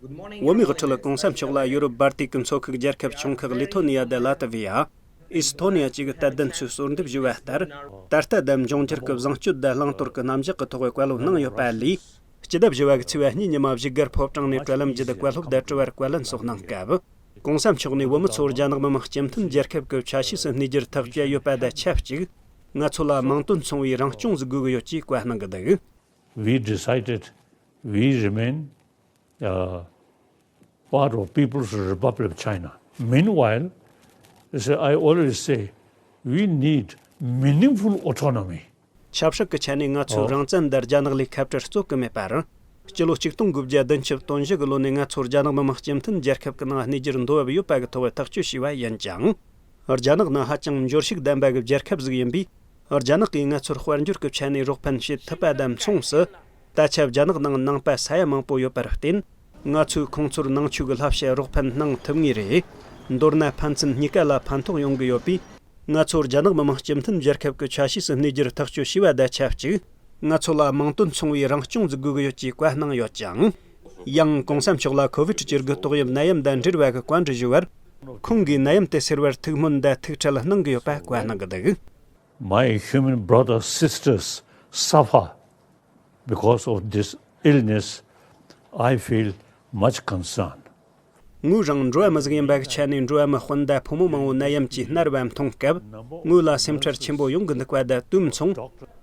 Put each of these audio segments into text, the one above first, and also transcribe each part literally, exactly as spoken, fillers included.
བོད་མིའི་དབུ་ཁྲིད་གོང་ས་མཆོག་ལ་ཡོ་རོབ་སྦལ་ཏིག་གི་མཚོ་ཁུག་རྒྱལ་ཁབ་ཆུང་ཁག་ལི་ཐོ་ནི་ཡ་དང་ལ་ཏི་ཝི་ཡ། ཨི་སི་ཐོ་ནི་ཡ་བཅས་ཀྱི་དད་ལྡན་ཚོས་གསོལ་འདེབས་ཞུས་པ་ལྟར། ད་ལྟ་དང་འབྱུང་འགྱུར་གྱི་བཟང་སྤྱོད་དང་བླང་དོར་གྱི་རྣམ་གཞག་གི་ཐོག་བཀའ་སློབ་གནང་ཡོད་པ་ལས། སྤྱི་ཟླ་བཞི་པ་གི་ཚེས་པ་གཉིས་ཉི་མ་བཞུགས་སྒར་ཕོ་བྲང་ནས་དྲ་ལམ་བརྒྱུད་བཀའ་སློབ་དང་དྲི་བར་བཀའ་ལན་སོགས་གནང་སྐབས། གོང་ས་མཆོག་ནས་བོད་མི་ཚོར་རྒྱ་ནག་མི་དམངས་སྤྱི་མཐུན་རྒྱལ་ཁབ་ཀྱི་ཆ་ཤས་སུ་གནས་རྒྱུར་ཐག་བཅད་ཡོད་པ་དང་ཆབས་ཅིག་ང་ཚོ་ལ་མིང་དོན་མཚུངས་པའི་རང་སྐྱོང་ཟིག་དགོས་ཀྱི་ཡོད་ཅེས་བཀའ་གནང་གི་འདུག We decided we remain uh, part of People's Republic of China. Meanwhile, as I always say, we need meaningful autonomy. ཆབ་སྲིད་ཀྱི་ཆ་ནས་ང་ཚོའི་རང་བཙན་དང་རྒྱ་ནག་ལས་ཁ་བྲལ་རྩོད་ཀྱི་མེད་པར། སྤྱི་ལོ་ཆིག་སྟོང་དགུ་བརྒྱ་བདུན་ཅུ་དོན་བཞི་གི་ལོ་ནས་ང་ཚོ་རྒྱ་ནག་མི་དམངས་སྤྱི་མཐུན་རྒྱལ་ཁབ་ཀྱི་ནང་གནས་རྒྱུར་འདོད་པ་ཡོད་པ་གི་ཐོག་ཐག་གཅོད་བྱས་པ་ཡིན་ཀྱང་། རྒྱ་ནག་ནི་ཧ་ཅང་འབྱོར་ཕྱུག་ལྡན་པ་གི་རྒྱལ་ཁབ་ཟིག་ཡིན་པས། རྒྱ་ནག་གིས་ང་ཚོར་དཔལ་འབྱོར་གྱི་ཆ་ནས་རོགས་ཕན་བྱེད་ཐུབ་པ་དང་མཚུངས་སུ། ད་ཆ་རྒྱ་ནག་ནང་ནང་པ་ས་ཡ་མང་པོ་ཡོད་པར་བརྟེན། ང་ཚོས་ཁོང་ཚོར་ནང་ཆོས་ཀྱི་བསླབ་བྱ་རོགས་ཕན་གནང་ཐུབ་ངེས་རེད། མདོར་ན་ཕན་ཚུན་གཉིས་ཀ་ལ་ཕན་ཐོགས་ཡོང་གི་ཡོད་པས། ང་ཚོར་རྒྱ་ནག་མི་དམངས་སྤྱི་མཐུན་རྒྱལ་ཁབ་ཀྱི་ཆ་ཤས་སུ་གནས་རྒྱུར་ཐག་གཅོད་བྱས་པ་དང་ཆབས་ཅིག་ང་ཚོ་ལ་མིང་དོན་མཚུངས་པའི་རང་སྐྱོང་ཟིག་དགོས་ཀྱི་ཡོད་ཅེས་བཀའ་གནང་ཡོད་ཅིང་། ཡང་གོང་ས་མཆོག་ལ་ཁོ་བིད་བཅུ་དགུ་ཏོག་དབྱིབས་ནད་ཡམས་དང་འབྲེལ་བ་གི་བཀའ་འདྲི་ཞུ་བར། ཁོང་གིས་ནད་ཡམས་དེ་སེལ་བར་ཐུགས་སྨོན་དང་ཐུགས་ཁྲལ་གནང་གི་ཡོད་པ་བཀའ་གནང་གི་འདུག My human brothers, sisters suffer because of this illness. I feel much concern. ངོས་རང་འགྲོ་བ་མི་ཟིག་ཡིན་པ་གི་ཆ་ནས་འགྲོ་བ་མི་སྤུན་ཟླ་ཕོ་མོ་མང་བོ་ནད་ཡམས་ཀྱིས་མནར་བ་མཐོང་སྐབས། ངོས་ལ་སེམས་ཁྲལ་ཆེན་པོ་ཡོང་གི་འདུག་པ་དང་དུས་མཚུངས།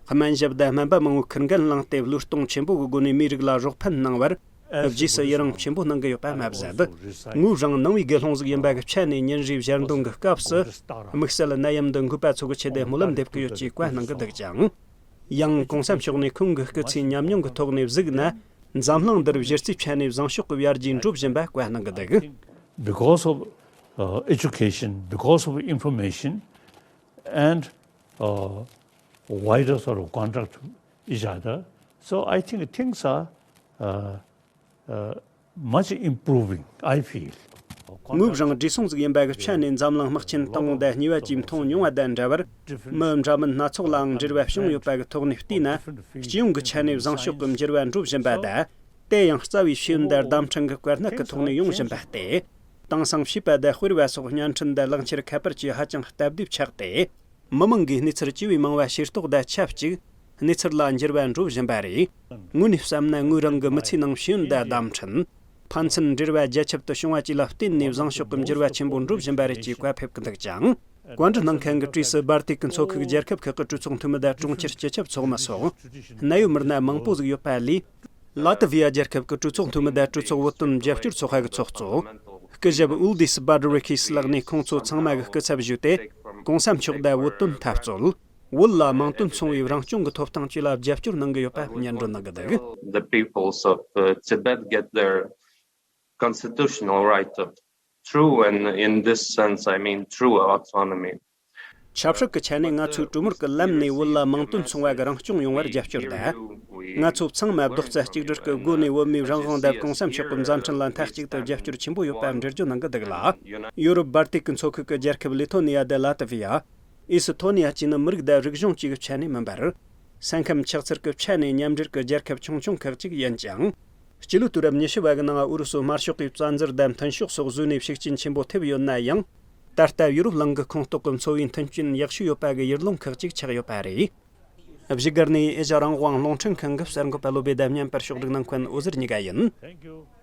སྨན་ཞབས་དང་སྨན་པ་མང་བོས་ཁུར་འགན་བླངས་ཏེ་བློས་གཏོང་ཆེན་པོ་གི་སྒོ་ནས་མིའི་རིགས་ལ་རོགས་ཕན་གནང་བར། རྗེས་སུ་ཡི་རང་ཆེན་པོ་གནང་གི་ཡོད་པ་མ་ཟད། ངོས་རང་ནང་པའི་དགེ་སློང་ཟིག་ཡིན་པ་གི་ཆ་ནས་ཉིན་རེའི་ཞལ་འདོན་གྱི་སྐབས་སུ། དམིགས་བསལ་ནད་ཡམས་འདི་འགོས་པ་ཚོ་གི་ཆེད་དུ་སྨོན་ལམ་འདེབས་ཀྱི་ཡོད་ཅེས་བཀའ་གནང་གི་འདུག་ཅིང་། ཡང་གོང་ས་མཆོག་ནས་ཁོང་གི་སྐུ་ཚེའི་ཉམས་མྱོང་གི་ཐོག་ནས་གཟིགས་ན། འཛམ་གླིང་འདིར་གཞི་རྩའི་ཆ་ནས་བཟང་ཕྱོགས་ཀྱི་ཡར་རྒྱས་འགྲོ་བཞིན་པ་བཀའ་གནང་གི་འདུག Because of uh, education, because of information, and uh, wider sort of contact with each other. So I think things are uh, uh, much improving, I feel. ངོས་རང་བགྲེས་སོང་ཟིག་ཡིན་པ་གི་ཆ་ནས་འཛམ་གླིང་དམག་ཆེན་དང་པོ་དང་གཉིས་པ་བཅས་མཐོང་མྱོང་བ་དང་འདྲ་བར། མི་འདྲ་མིན་སྣ་ཚོགས་ལའང་འབྲེལ་བ་བྱུང་ཡོད་པ་གི་ཐོག་ནས་བལྟས་ན། སྤྱི་ཡོངས་ཀྱི་ཆ་ནས་བཟང་ཕྱོགས་ཀྱི་འགྱུར་བ་འགྲོ་བཞིན་པ་དང་། དེ་ཡང་རྩ་བའི་ཤེས་ཡོན་དང་བརྡ་འཕྲིན་གྱི་བཀོད་གནད་ཀྱི་ཐོག་ནས་ཡོང་བཞིན་པ་སྟེ། དེང་སང་བྱིས་པ་དང་སྤེལ་བ་སོགས་བརྙན་འཕྲིན་དང་ལག་འཁྱེར་ཁ་པར་བཅས་ཧ་ཅང་སྟབས་བདེ་ཆགས་ཏེ། མི་མང་གིས་གནས་ཚུལ་ཅི་བས་མང་བ་ཤེས་རྟོགས་དང་ཆབས་ཅིག་གནས་ཚུལ་ལ་འགྱུར་བ་འགྲོ་བཞིན་པ་རེད། དངོས་གནས་བསམ་ན་ངོས་རང་གི་མི་ཚེའི་ནང་ཤེས་ཡོན་དང་བརྡ་འཕྲིན། ཕན་ཚུན་འབྲེལ་བ་རྒྱ་ཁྱབ་ཏུ་བྱུང་བ་བཅས་ལ་བརྟེན་ནས་བཟང་ཕྱོགས་ཀྱི་འགྱུར་བ་ཆེན་པོ་འགྲོ་བཞིན་པ་རེད་ཅེས་བཀའ་ཕེབས་ཀྱི་འདུག་ཅིང་། བཀའ་འདྲི་གནང་མཁན་གྱི་གྲས་སུ་སྦལ་ཏིག་གི་མཚོ་ཁུག་རྒྱལ་ཁབ་ཁག་གི་གྲོས་ཚོགས་འཐུས་མི་དང་གྲོང་ཁྱེར་སྤྱི་ཁྱབ་ཚོགས་མི་སོགས་གནད་ཡོད་མི་སྣ་མང་པོ་ཟིག་ཡོད་པ་ལས། ལ་ཏི་ཝི་ཡ་རྒྱལ་ཁབ་ཀྱི་གྲོས་ཚོགས་འཐུས་མི་དང་གྲོས་ཚོགས་བོད་དོན་རྒྱབ་སྐྱོར་ཚོགས་པ་གི་ཚོགས་གཙོ། སྐུ་ཞབས་ཨུལ་དིས་སྦར་རི་ཁིས་ལགས་ནས་ཁོང་ཚོ་ཚང་མ་གི་སྐུ་ཚབ་ཞུས་ཏེ། གོང་ས་མཆོག་དང་བོད་དོན་འཐབ་རྩོད། བོད་ལ་མིང་དོན་མཚུངས་པའི་རང་སྐྱོང་གི་ཐོབ་ཐང་བཅས་ལ་རྒྱབ་སྐྱོར་གནང་གི་ཡོད་པ་སྙན་སྒྲོན་གནང་གི་འདུག The peoples of uh, Tibet get their constitutional right of true, and in this sense, I mean true autonomy. ཆབ་སྲིད་ཀྱི་ཆ་ནས་ང་ཚོས་གྲོས་མོལ་གྱི་ལམ་ནས་བོད་ལ་མིང་དོན་མཚུངས་པ་གི་རང་སྐྱོང་ཡོང་བར་རྒྱབ་སྐྱོར་དང་། ང་ཚོ་ཚང་མ་རྡོག་རྩ་གཅིག་སྒྲིལ་གྱི་སྒོ་ནས་བོད་མིའི་རང་དབང་དང་གོང་ས་མཆོག་གི་མཛད་འཕྲིན་ལ་མཐའ་གཅིག་ཏུ་རྒྱབ་སྐྱོར་ཆེན་པོ་ཡོད་པ་འགྲེལ་བརྗོད་གནང་གི་འདུག་ལ། ཡོ་རོབ་སྦལ་ཏིག་གི་མཚོ་ཁུལ་གྱི་རྒྱལ་ཁབ་ལི་ཐོ་ནི་ཡ་དང་ལ་ཏི་ཝི་ཡ། ཨི་སི་ཐོ་ནི་ཡ་བཅས་ནི་མི་རིགས་དང་རིག་གཞུང་བཅས་ཀྱི་ཆ་ནས་མིན་པར། ས་ཁམས་ཆགས་ཚུལ་གྱི་ཆ་ནས་མཉམ་འབྲེལ་གྱི་རྒྱལ་ཁབ་ཆུང་ཆུང་ཁག་ཅིག་ཡིན་ཀྱང་། སྤྱི་ལོའི་དུས་རབས་ཉི་ཤུ་བ་གི་ནང་ཨུ་རུ་སུ་དམར་ཤོག་གིས་བཙན་འཛུལ་དང་མཐུན་ཕྱོགས་སོགས་བཟོས་ནས་ཤུགས་རྐྱེན་ཆེན་པོ་ཐེབས་ཡོད་ན་ཡང་། ད་ལྟ་ཡུ་རོབ་གླིང་གི་ཁོངས་གཏོགས་ཀྱི་འཚོ་བའི་མཐུན་རྐྱེན་ཡག་ཤོས་ཡོད་པ་གི་ཡུལ་ལུང་ཁག་ཅིག་ཆགས་ཡོད་པ་རེད། བཞུགས་སྒར་ནས་ཨེ་ཤ་རང་དབང་རླུང་འཕྲིན་ཁང་གི་གསར་འགོད་པ་བློ་བེ་དང་མཉམ་པར་ཕྱོགས་སྒྲིག་གནང་མཁན་འོད་ཟེར་གཉིས་ཀ་ཡིན། Thank you.